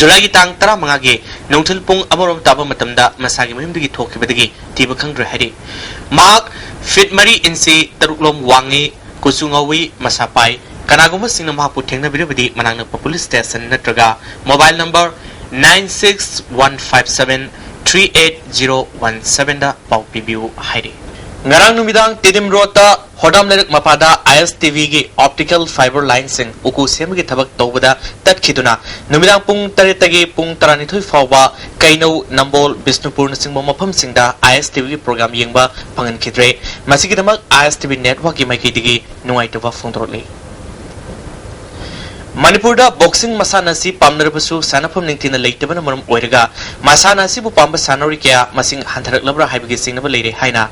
ꯖꯨꯂꯥꯏꯒꯤ ꯇꯥꯡ ꯇꯔꯥꯃꯉꯥꯒꯤ ꯅꯨꯡꯊꯤꯜ ꯄꯨꯡ ꯑꯃꯔꯣꯝ ꯇꯥꯕ ꯃꯇꯝꯗ ꯃꯁꯥꯒꯤ ꯃꯌꯨꯝꯗꯒꯤ ꯊꯣꯛꯈꯤꯕꯗꯒꯤ ꯊꯤꯕ ꯈꯪꯗ꯭ꯔꯦ ꯍꯥꯏꯔꯤ꯫ ꯃꯍꯥꯛ ꯐꯤꯠ ꯃꯔꯤ ꯏꯟꯆꯤ ꯇꯔꯨꯛ ꯂꯣꯝ ꯋꯥꯡꯉꯤ, ꯀꯨꯆꯨ ꯉꯧꯏ, ꯃꯁꯥ ꯄꯥꯏ꯫ ꯀꯅꯥꯒꯨꯝꯕꯁꯤꯡꯅ ꯃꯍꯥꯛꯄꯨ ꯊꯦꯡꯅꯕꯤꯔꯕꯗꯤ ꯃꯅꯥꯛ ꯅꯛꯄ police station ꯅꯠꯇ꯭ꯔꯒ mobile number nine six one five seven three eight zero one seven ꯗ ꯄꯥꯎ ꯄꯤꯕꯤꯌꯨ ꯍꯥꯏꯔꯤ꯫ ꯉꯔꯥꯡ ꯅꯨꯃꯤꯗꯥꯡ ꯇꯤꯗꯤꯝ ꯔꯣꯗꯇ ꯍꯣꯗꯥꯝ ꯂꯩꯔꯛ ꯃꯄꯥꯗ I S T V ꯒꯤ optical fiber line ꯁꯤꯡ ꯎꯀꯨ ꯁꯦꯝꯕꯒꯤ ꯊꯕꯛ ꯇꯧꯕꯗ ꯇꯠꯈꯤꯗꯨꯅ ꯅꯨꯃꯤꯗꯥꯡ ꯄꯨꯡ ꯇꯔꯦꯠꯇꯒꯤ ꯄꯨꯡ ꯇꯔꯥꯅꯤꯊꯣꯏ ꯐꯥꯎꯕ ꯀꯩꯅꯧ, ꯅꯝꯕꯣꯜ, ꯕꯤꯁꯅꯨꯄꯨꯔꯅꯆꯤꯡꯕ ꯃꯐꯝꯁꯤꯡꯗ I S T V ꯒꯤ program ꯌꯦꯡꯕ ꯐꯪꯍꯟꯈꯤꯗ꯭ꯔꯦ꯫ ꯃꯁꯤꯒꯤꯗꯃꯛ I S T V network ꯀꯤ ꯃꯥꯏꯀꯩꯗꯒꯤ ꯅꯨꯡꯉꯥꯏꯇꯕ ꯐꯣꯡꯗꯣꯔꯛꯂꯤ꯫ ꯃꯅꯤꯄꯨꯔꯗ boxing ꯃꯁꯥꯟꯅ ꯑꯁꯤ ꯄꯥꯝꯅꯔꯕꯁꯨ ꯁꯥꯟꯅꯐꯝ ꯅꯤꯡꯊꯤꯅ ꯂꯩꯇꯕꯅ ꯃꯔꯝ ꯑꯣꯏꯔꯒ ꯃꯁꯥꯟꯅ ꯑꯁꯤꯕꯨ ꯄꯥꯝꯕ ꯁꯥꯟꯅꯔꯣꯏ ꯀꯌꯥ ꯃꯁꯤꯡ ꯍꯟꯊꯔꯛꯂꯕ꯭ꯔꯥ ꯍꯥꯏꯕꯒꯤ ꯆꯤꯡꯅꯕ ꯂꯩꯔꯦ ꯍꯥꯏꯅ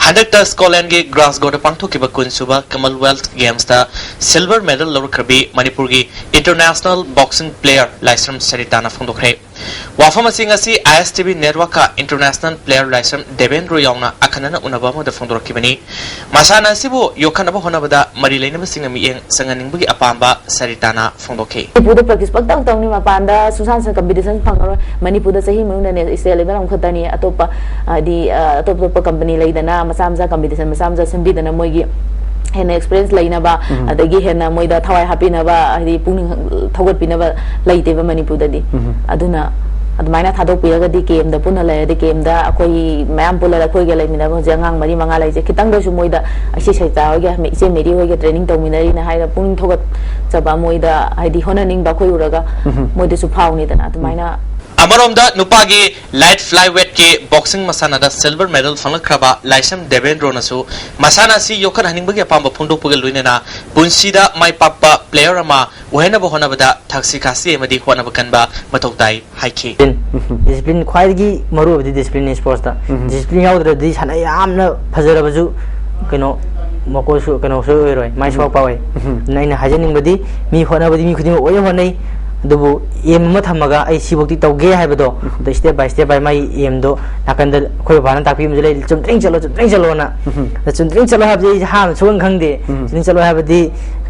ꯍꯟꯗꯛꯇ Scotland ꯒꯤ Glasgow ꯗ ꯄꯥꯡꯊꯣꯛꯈꯤꯕ ꯀꯨꯟꯁꯨꯕ Commonwealth Games ꯇ silver medal ꯂꯧꯔꯛꯈ꯭ꯔꯕꯤ ꯃꯅꯤꯄꯨꯔꯒꯤ international boxing player ꯂꯥꯏꯁ꯭ꯔꯝ ꯁꯔꯤꯇꯥꯅ ꯐꯣꯡꯗꯣꯛꯈ꯭ꯔꯦ꯫ ꯋꯥꯐꯝ ꯑꯁꯤ ꯉꯁꯤ I S T V network ꯀ international player ꯂꯥꯏꯁ꯭ꯔꯝ ꯗꯦꯕꯦꯟꯗ꯭ꯔꯣ ꯌꯥꯎꯅ ꯑꯈꯟꯅꯅ ꯎꯅꯕ ꯑꯃꯗ ꯐꯣꯡꯗꯣꯔꯛꯈꯤꯕꯅꯤ꯫ ꯃꯁꯥꯟꯅ ꯑꯁꯤꯕꯨ ꯌꯣꯛꯈꯠꯅꯕ ꯍꯣꯠꯅꯕꯗ ꯃꯔꯤ ꯂꯩꯅꯕꯁꯤꯡꯅ ꯃꯤꯠꯌꯦꯡ ꯆꯪꯍꯟꯅꯤꯡꯕꯒꯤ ꯑꯄꯥꯝꯕ ꯁꯔꯤꯇꯥꯅ ꯐꯣꯡꯗꯣꯛꯈꯤ꯫ ꯃꯅꯤꯄꯨꯔꯗ practice ꯄꯪꯇꯧ ꯇꯧꯅꯤ, ꯃꯄꯥꯟꯗ ꯁꯨꯡꯁꯥꯟ ꯁꯥꯟ competition ꯐꯪꯉꯔꯣꯏ꯫ ꯃꯅꯤꯄꯨꯔꯗ ꯆꯍꯤ ꯃꯅꯨꯡꯗꯅꯦ state level ꯑꯃꯈꯛꯇꯅꯤ, ꯑꯇꯣꯞꯄ, ꯍꯥꯏꯗꯤ, ꯑ, ꯑꯇꯣꯞ ꯑꯇꯣꯞꯄ company ꯂꯩꯗꯅ, ꯃꯆꯥ ꯃꯆꯥ competition ꯃꯆꯥ ꯃꯆꯥ ꯁꯤꯟꯕꯤꯗꯅ ꯃꯣꯏꯒꯤ ꯍꯦꯟꯅ experience ꯂꯩꯅꯕ, ꯎꯝ꯫ ꯑꯗꯒꯤ ꯍꯦꯟꯅ ꯃꯣꯏꯗ ꯊꯋꯥꯏ ꯍꯥꯞꯄꯤꯅꯕ, ꯍꯥꯏꯗꯤ ꯄꯨꯛꯅꯤꯡ ꯊꯧꯒꯠꯄꯤꯅꯕ ꯂꯩꯇꯦꯕ ꯃꯅꯤꯄꯨꯔꯗꯗꯤ꯫ ꯎꯝ꯫ ꯑꯗꯨꯅ ꯑꯗꯨꯃꯥꯏꯅ ꯊꯥꯗꯣꯛꯄꯤꯔꯒꯗꯤ, ꯀꯦ ꯑꯦꯝꯗ ꯄꯨꯟꯅ ꯂꯩꯔꯗꯤ, ꯀꯦ ꯑꯦꯝꯗ ꯑꯩꯈꯣꯏ ꯃꯌꯥꯝ ꯄꯨꯜꯂꯒ, ꯑꯩꯈꯣꯏꯒ ꯂꯩꯃꯤꯟꯅꯕ ꯍꯧꯖꯤꯛ ꯑꯉꯥꯡ ꯃꯔꯤ ꯃꯉꯥ ꯂꯩꯁꯦ, ꯈꯤꯇꯪꯗꯁꯨ ꯃꯣꯏꯗ, ꯏꯆꯦ ꯁꯩꯇꯥ ꯍꯣꯏꯒ, ꯏꯆꯦ ꯃꯦꯔꯤ ꯍꯣꯏꯒ ꯇ꯭ꯔꯦꯅꯤꯡ ꯇꯧꯃꯤꯟꯅꯔꯤꯅ ꯍꯥꯏꯔ ꯄꯨꯛꯅꯤꯡ ꯊꯧꯒꯠꯆꯕ, ꯃꯣꯏꯗ ꯍꯥꯏꯗꯤ ꯍꯣꯠꯅꯅꯤꯡꯕ ꯑꯩꯈꯣꯏ ꯎꯔꯒ ꯎꯝ꯫ ꯃꯣꯏꯗꯁꯨ ꯐꯥꯎꯅꯤꯗꯅ꯫ ꯑꯗꯨꯃꯥꯏꯅ ꯑꯃꯔꯣꯝꯗ ꯅꯨꯄꯥꯒꯤ ꯂꯥꯏꯠ ꯐ꯭ꯂꯥꯏ ꯋꯦꯠꯀꯤ ꯕꯣꯛꯁꯤꯡ ꯃꯁꯥꯟꯅꯗ ꯁꯤꯜꯚꯔ ꯃꯦꯗꯜ ꯐꯪꯂꯛꯈ꯭ꯔꯕ ꯂꯥꯏꯁ꯭ꯔꯝ ꯗꯦꯕꯦꯟꯗ꯭ꯔꯣꯅꯁꯨ ꯃꯁꯥꯟꯅ ꯑꯁꯤ ꯌꯣꯛꯈꯠꯍꯟꯅꯤꯡꯕꯒꯤ ꯑꯄꯥꯝꯕ ꯐꯣꯡꯗꯣꯛꯄꯒ ꯂꯣꯏꯅꯅ ꯄꯨꯟꯁꯤꯗ ꯃꯥꯏ ꯄꯥꯛꯄ ꯄ꯭ꯂꯦꯌꯔ ꯑꯃ ꯑꯣꯏꯍꯟꯅꯕ ꯍꯣꯠꯅꯕꯗ ꯊꯛꯁꯤ ꯈꯥꯁꯤ ꯑꯃꯗꯤ ꯍꯣꯠꯅꯕ ꯀꯟꯕ ꯃꯊꯧ ꯇꯥꯏ ꯍꯥꯏꯈꯤ꯫ ꯗꯤꯁꯤꯄ꯭ꯂꯤꯟ ꯈ꯭ꯋꯥꯏꯗꯒꯤ ꯃꯔꯨ ꯑꯣꯏꯕꯗꯤ ꯗꯤꯁꯤꯄ꯭ꯂꯤꯟꯅꯤ ꯁ꯭ꯄꯣꯔꯠꯁꯇ꯫ ꯎꯝ꯫ ꯗꯤꯁꯤꯄ꯭ꯂꯤꯟ ꯌꯥꯎꯗ꯭ꯔꯗꯤ ꯁꯥꯟꯅ ꯌꯥꯝꯅ ꯐꯖꯔꯕꯁꯨ ꯀꯩꯅꯣ ꯃꯀꯣꯟꯁꯨ, ꯀꯩꯅꯣꯁꯨ ꯑꯣꯏꯔꯣꯏ, ꯃꯥꯏ ꯁꯣꯛꯄ ꯑꯣꯏ꯫ ꯎꯝ꯫ ꯑꯗꯨꯅ ꯑꯩꯅ ꯍꯥꯏꯖꯅꯤꯡꯕꯗꯤ, ꯃꯤ ꯍꯣꯠꯅꯕꯗꯤ ꯃꯤ ꯈꯨꯗꯤꯡꯃꯛ ꯑꯣꯏꯅ ꯍꯣꯠꯅꯩ, ꯑꯗꯨꯕꯨ ꯑꯦꯝ ꯑꯃ ꯊꯝꯃꯒ ꯑꯩ ꯁꯤꯐꯧꯗꯤ ꯇꯧꯒꯦ ꯍꯥꯏꯕꯗꯣ, ꯑꯗꯣ ꯁ꯭ꯇꯦꯞ ꯕꯥꯏ ꯁ꯭ꯇꯦꯞ ꯕꯥꯏ ꯃꯥꯒꯤ ꯑꯦꯝꯗꯣ ꯅꯥꯀꯟꯗ ꯑꯩꯈꯣꯏ ꯕꯕꯥꯅ ꯇꯥꯛꯄꯤ ꯑꯃꯁꯨ ꯂꯩ, "ꯆꯨꯝꯗ꯭ꯔꯤꯡ ꯆꯠꯂꯣ, ꯆꯨꯝꯗ꯭ꯔꯤꯡ ꯆꯠꯂꯣꯅ"꯫ ꯎꯝ꯫ ꯑꯗ ꯆꯨꯝꯗ꯭ꯔꯤꯡ ꯆꯠꯂꯣ ꯍꯥꯏꯕꯗꯤ ꯑꯩꯁꯦ ꯑꯍꯥꯟꯕ ꯁꯨꯡꯈꯪ ꯈꯪꯗꯦ꯫ ꯎꯝ꯫ ꯆꯨꯝꯗ꯭ꯔꯤꯡ ꯆꯠꯂꯣ ꯍꯥꯏꯕꯗꯤ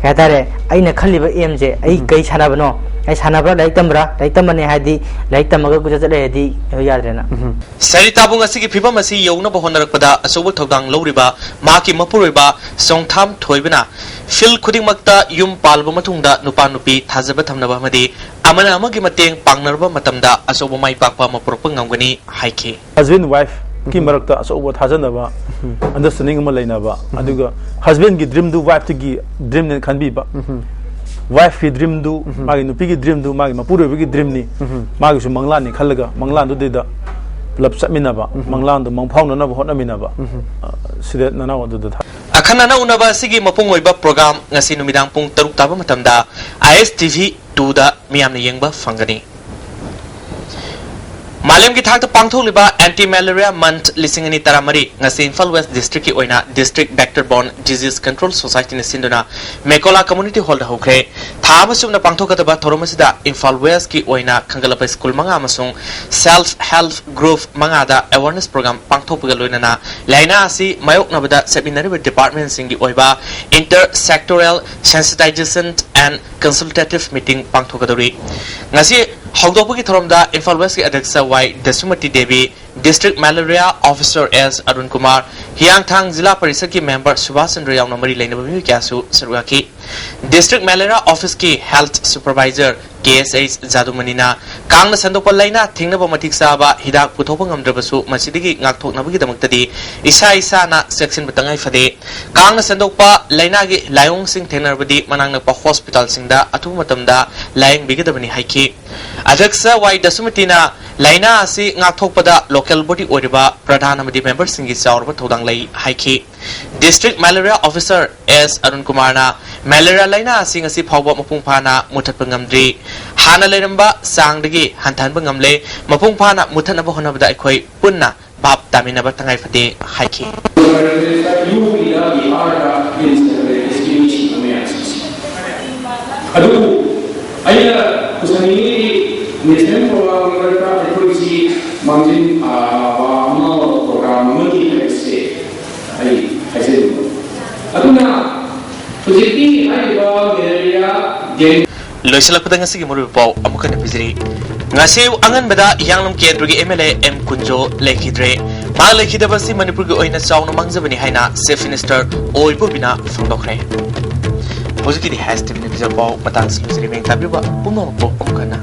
ꯀꯩ ꯍꯥꯏꯇꯥꯔꯦ, ꯑꯩꯅ ꯈꯜꯂꯤꯕ ꯑꯦꯝꯁꯦ, ꯑꯩ ꯎꯝ꯫ ꯀꯩ ꯁꯥꯟꯅꯕꯅꯣ, ꯑꯩ ꯁꯥꯟꯅꯕ꯭ꯔꯥ ꯂꯥꯏꯔꯤꯛ ꯇꯝꯕ꯭ꯔꯥ? ꯂꯥꯏꯔꯤꯛ ꯇꯝꯕꯅꯦ ꯍꯥꯏꯗꯤ ꯂꯥꯏꯔꯤꯛ ꯇꯝꯃꯒ ꯀꯣꯏꯆꯠ ꯆꯠ ꯂꯩꯔꯗꯤ ꯀꯩꯅꯣ ꯌꯥꯗ꯭ꯔꯦꯅ꯫ ꯎꯝ꯫ ꯁꯔꯤꯇꯥꯕꯨ ꯉꯁꯤꯒꯤ ꯐꯤꯕꯝ ꯑꯁꯤ ꯌꯧꯅꯕ ꯍꯣꯠꯅꯔꯛꯄꯗ ꯑꯆꯧꯕ ꯊꯧꯗꯥꯡ ꯂꯧꯔꯤꯕ ꯃꯍꯥꯛꯀꯤ ꯃꯄꯨꯔꯣꯏꯕ ꯆꯣꯡꯊꯥꯝ ꯊꯣꯏꯕꯅ ꯐꯤꯜ ꯈꯨꯗꯤꯡꯃꯛꯇ ꯌꯨꯝ ꯄꯥꯜꯂꯕ ꯃꯇꯨꯡꯗ ꯅꯨꯄꯥ ꯅꯨꯄꯤ ꯊꯥꯖꯕ ꯊꯝꯅꯕ ꯑꯃꯗꯤ ꯑꯃꯅ ꯑꯃꯒꯤ ꯃꯇꯦꯡ ꯄꯥꯡꯅꯔꯕ ꯃꯇꯝꯗ ꯑꯆꯧꯕ ꯃꯥꯏ ꯄꯥꯛꯄ ꯑꯃ ꯄꯨꯔꯛꯄ ꯉꯝꯒꯅꯤ ꯍꯥꯏꯈꯤ꯫ ꯍꯁꯕꯦꯟ ꯋꯥꯏꯐꯀꯤ ꯃꯔꯛꯇ ꯑꯆꯧꯕ ꯊꯥꯖꯅꯕ, ꯑꯟꯗꯔꯁ꯭ꯇꯦꯟꯗꯤꯡ ꯑꯃ ꯂꯩꯅꯕ, ꯑꯗꯨꯒ ꯍꯁꯕꯦꯟꯒꯤ ꯗ꯭ꯔꯤꯝꯗꯨ ꯋꯥꯏꯐꯇꯨꯒꯤ ꯗ꯭ꯔꯤꯝꯅꯦꯅ ꯈꯟꯕꯤꯕ, ꯋꯥꯏꯐꯀꯤ ꯗ꯭ꯔꯤꯝꯗꯨ, ꯃꯥꯒꯤ ꯅꯨꯄꯤꯒꯤ ꯗ꯭ꯔꯤꯝꯗꯨ ꯃꯥꯒꯤ ꯃꯄꯨꯔꯣꯏꯕꯒꯤ ꯗ꯭ꯔꯤꯝꯅꯤ, ꯃꯥꯒꯤꯁꯨ ꯃꯪꯂꯥꯟꯅꯤ ꯈꯜꯂꯒ ꯃꯪꯂꯥꯟꯗꯨꯗꯩꯗ ꯄꯨꯂꯞ ꯆꯠꯃꯤꯟꯅꯕ, ꯃꯪꯂꯥꯟꯗꯨ ꯃꯪꯐꯥꯎꯅꯅꯕ ꯍꯣꯠꯅꯃꯤꯟꯅꯕ, ꯑ, ꯁꯤꯗ ꯅꯅꯥꯎ ꯑꯗꯨꯗ ꯊꯥ ꯑꯈꯟꯅꯅ ꯎꯅꯕ ꯑꯁꯤꯒꯤ ꯃꯄꯨꯡ ꯑꯣꯏꯕ ꯄ꯭ꯔꯣꯒ꯭ꯔꯥꯝ ꯉꯁꯤ ꯅꯨꯃꯤꯗꯥꯡ ꯄꯨꯡ ꯇꯔꯨꯛ ꯇꯥꯕ ꯃꯇꯝꯗ ꯑꯥꯏ ꯑꯦꯁ ꯇꯤ ꯚꯤ ꯇꯨꯗ ꯃꯤꯌꯥꯝꯅ ꯌꯦꯡꯕ ꯐꯪꯒꯅꯤ꯫ ꯃꯥꯂꯦꯝꯒꯤ ꯊꯥꯛꯇ ꯄꯥꯡꯊꯣꯛꯂꯤꯕ ꯑꯦꯟꯇꯤ ꯃꯦꯂꯦꯔꯤꯌꯥ ꯃꯟꯊ ꯂꯤꯁꯤꯡ ꯑꯅꯤ ꯇꯔꯥꯃꯔꯤ ꯉꯁꯤ ꯏꯝꯐꯥꯜ ꯋꯦꯁ ꯗꯤꯁꯇ꯭ꯔꯤꯛꯀꯤ ꯑꯣꯏꯅ ꯗꯤꯁꯇ꯭ꯔꯤꯛ ꯕꯦꯛꯇꯔ ꯕꯣꯔꯟ ꯗꯤꯖꯤꯖ ꯀꯟꯇ꯭ꯔꯣꯜ ꯁꯣꯁꯥꯏꯇꯤꯅ ꯁꯤꯟꯗꯨꯅ ꯃꯦꯀꯣꯂꯥ ꯀꯝꯃ꯭ꯌꯨꯅꯤꯇꯤ ꯍꯣꯜꯗ ꯍꯧꯈ꯭ꯔꯦ꯫ ꯊꯥ ꯑꯃ ꯆꯨꯞꯅ ꯄꯥꯡꯊꯣꯛꯀꯗꯕ ꯊꯧꯔꯝ ꯑꯁꯤꯗ ꯏꯝꯐꯥꯜ ꯋꯦꯁꯀꯤ ꯑꯣꯏꯅ ꯈꯟꯒꯠꯂꯕ ꯁ꯭ꯀꯨꯜ ꯃꯉꯥ ꯑꯃꯁꯨꯡ ꯁꯦꯜꯐ ꯍꯦꯜꯞ ꯒ꯭ꯔꯨꯞ ꯃꯉꯥꯗ ꯑꯦꯋꯥꯔꯅꯦꯁ ꯄ꯭ꯔꯣꯒ꯭ꯔꯥꯝ ꯄꯥꯡꯊꯣꯛꯄꯒ ꯂꯣꯏꯅꯅ ꯂꯥꯏꯅꯥ ꯑꯁꯤ ꯃꯥꯌꯣꯛꯅꯕꯗ ꯆꯠꯃꯤꯟꯅꯔꯤꯕ ꯗꯤꯄꯥꯔꯠꯃꯦꯟꯁꯤꯡꯒꯤ ꯑꯣꯏꯕ ꯏꯟꯇꯔ ꯁꯦꯛꯇꯣꯔꯦꯜ ꯁꯦꯟꯁꯤꯇꯥꯏꯖꯦꯁꯟ ꯑꯦꯟ ꯀꯟꯁꯜꯇꯦꯇꯤꯚ ꯃꯤꯇꯤꯡ ꯄꯥꯡꯊꯣꯛꯀꯗꯧꯔꯤ꯫ ꯉꯁꯤ ꯍꯧꯗꯣꯛꯄꯒꯤ ꯊꯧꯔꯝꯗ ꯏꯝꯐꯥꯜ ꯋꯦꯁꯀꯤ ꯑꯗ꯭ꯌꯛꯁ ꯋꯥꯏ ꯗꯁꯨꯃꯇꯤ Devi, District Malaria Officer S Arun Kumar, ꯍꯤꯌꯥꯡꯊꯥꯡ ꯖꯤꯂꯥ ꯄꯔꯤꯁꯠꯀꯤ member ꯁꯨꯕꯥꯁ ꯆꯟꯗ꯭ꯔ ꯌꯥꯎꯅ ꯃꯔꯤ ꯂꯩꯅꯕ ꯃꯤꯑꯣꯏ ꯀꯌꯥꯁꯨ ꯁꯔꯨꯛ ꯌꯥꯈꯤ꯫ District Malaria Office ꯀꯤ Health Supervisor K S H ꯖꯥꯗꯨꯃꯅꯤꯅ ꯀꯥꯡꯅ ꯁꯟꯗꯣꯛꯄ ꯂꯥꯏꯅꯥ ꯊꯤꯡꯅꯕ ꯃꯇꯤꯛ ꯆꯥꯕ ꯍꯤꯗꯥꯛ ꯄꯨꯊꯣꯛꯄ ꯉꯝꯗ꯭ꯔꯕꯁꯨ ꯃꯁꯤꯗꯒꯤ ꯉꯥꯛꯊꯣꯛꯅꯕꯒꯤꯗꯃꯛꯇꯗꯤ ꯏꯁꯥ ꯏꯁꯥꯅ ꯆꯦꯛꯁꯤꯟꯕ ꯇꯉꯥꯏ ꯐꯗꯦ꯫ ꯀꯥꯡꯅ ꯁꯟꯗꯣꯛꯄ ꯂꯥꯏꯅꯥꯒꯤ ꯂꯥꯏꯑꯣꯡꯁꯤꯡ ꯊꯦꯡꯅꯔꯕꯗꯤ ꯃꯅꯥꯛ ꯅꯛꯄ hospital ꯁꯤꯡꯗ ꯑꯊꯨꯕ ꯃꯇꯝꯗ ꯂꯥꯌꯦꯡꯕꯤꯒꯗꯕꯅꯤ ꯍꯥꯏꯈꯤ꯫ ꯑꯗ꯭ꯌꯛꯁ ꯋꯥꯏ ꯗꯁꯃꯤꯇꯤꯅ ꯂꯥꯏꯅꯥ ꯑꯁꯤ ꯉꯥꯛꯊꯣꯛꯄꯗ local body ꯑꯣꯏꯔꯤꯕ ꯄ꯭ꯔꯙꯥꯟ ꯑꯃꯗꯤ member ꯁꯤꯡꯒꯤ ꯆꯥꯎꯔꯕ ꯊꯧꯗꯥꯡ ꯂꯩ ꯍꯥꯏꯈꯤ꯫ District Malaria Officer S Arun ꯀꯨꯃꯥꯔꯅ ꯃꯦꯂꯦꯔꯤꯌꯥ ꯂꯥꯏꯅꯥ ꯑꯁꯤ ꯉꯁꯤ ꯐꯥꯎꯕ ꯃꯄꯨꯡ ꯐꯥꯅ ꯃꯨꯊꯠꯄ ꯉꯝꯗ꯭ꯔꯤ꯫ ꯍꯥꯟꯅ ꯂꯩꯔꯝꯕ ꯆꯥꯡꯗꯒꯤ ꯍꯟꯊꯍꯟꯕ ꯉꯝꯂꯦ꯫ ꯃꯄꯨꯡ ꯐꯥꯅ ꯃꯨꯊꯠꯅꯕ ꯍꯣꯠꯅꯕꯗ ꯑꯩꯈꯣꯏ ꯄꯨꯟꯅ ꯚꯥꯞ ꯇꯥꯃꯤꯟꯅꯕ ꯇꯉꯥꯏ ꯐꯗꯦ ꯍꯥꯏꯈꯤ꯫ ꯌꯨ ꯄꯤꯗ ꯕꯤꯍꯥꯔꯗ ꯃꯤꯅꯤꯁꯇꯔ ꯑꯦꯁ ꯇꯤ ꯃꯤꯁꯤꯡ ꯑꯃ ꯌꯥꯝ ꯁꯤꯁꯤ꯫ ꯑꯗꯨꯕꯨ ꯑꯩꯅ ꯄꯨꯁꯟꯅꯤꯡꯉꯤꯗꯤ national program ꯃꯔꯛꯇ ꯑꯩꯈꯣꯏꯁꯤ ꯃꯥꯡꯖꯤꯟ ꯊꯥꯕ ꯑꯃ program ꯑꯃꯒꯤ ꯍꯥꯏꯕꯁꯦ ꯑꯩ ꯍꯥꯏꯖꯅꯤꯡꯕ꯫ ꯑꯗꯨꯅ ꯍꯧꯖꯤꯛꯀꯤ ꯍꯥꯏꯔꯤꯕ ꯃꯦꯂꯦꯔꯤꯌꯥ ꯗꯦꯡꯒꯤ ꯂꯣꯏꯁꯤꯜꯂꯛꯄꯗ ꯉꯁꯤꯒꯤ ꯃꯔꯨꯑꯣꯏꯕ ꯄꯥꯎ ꯑꯃꯨꯛ ꯍꯟꯅ ꯄꯤꯖꯔꯤ꯫ ꯉꯁꯤ ꯑꯉꯟꯕꯗ ꯍꯤꯌꯥꯡꯂꯝ ꯀꯦꯟꯗ꯭ꯔꯒꯤ M L A M Kunjo ꯂꯩꯈꯤꯗ꯭ꯔꯦ꯫ ꯃꯍꯥꯛ ꯂꯩꯈꯤꯗꯕ ꯑꯁꯤ ꯃꯅꯤꯄꯨꯔꯒꯤ ꯑꯣꯏꯅ ꯆꯥꯎꯅ ꯃꯥꯡꯖꯕꯅꯤ ꯍꯥꯏꯅ Chief Minister ꯑꯣ ꯏꯕꯣꯕꯤꯅ ꯐꯣꯡꯗꯣꯛꯈ꯭ꯔꯦ꯫ ꯍꯧꯖꯤꯛꯀꯤꯗꯤ H T V ꯅ ꯄꯤꯖꯕ ꯄꯥꯎ ꯃꯇꯥꯡꯁꯤ ꯂꯣꯏꯁꯤꯜꯂꯤ꯫ ꯃꯤꯡ ꯇꯥꯕꯤꯕ ꯄꯨꯝꯅꯃꯛꯄꯨ ꯑꯃꯨꯛ ꯍꯟꯅ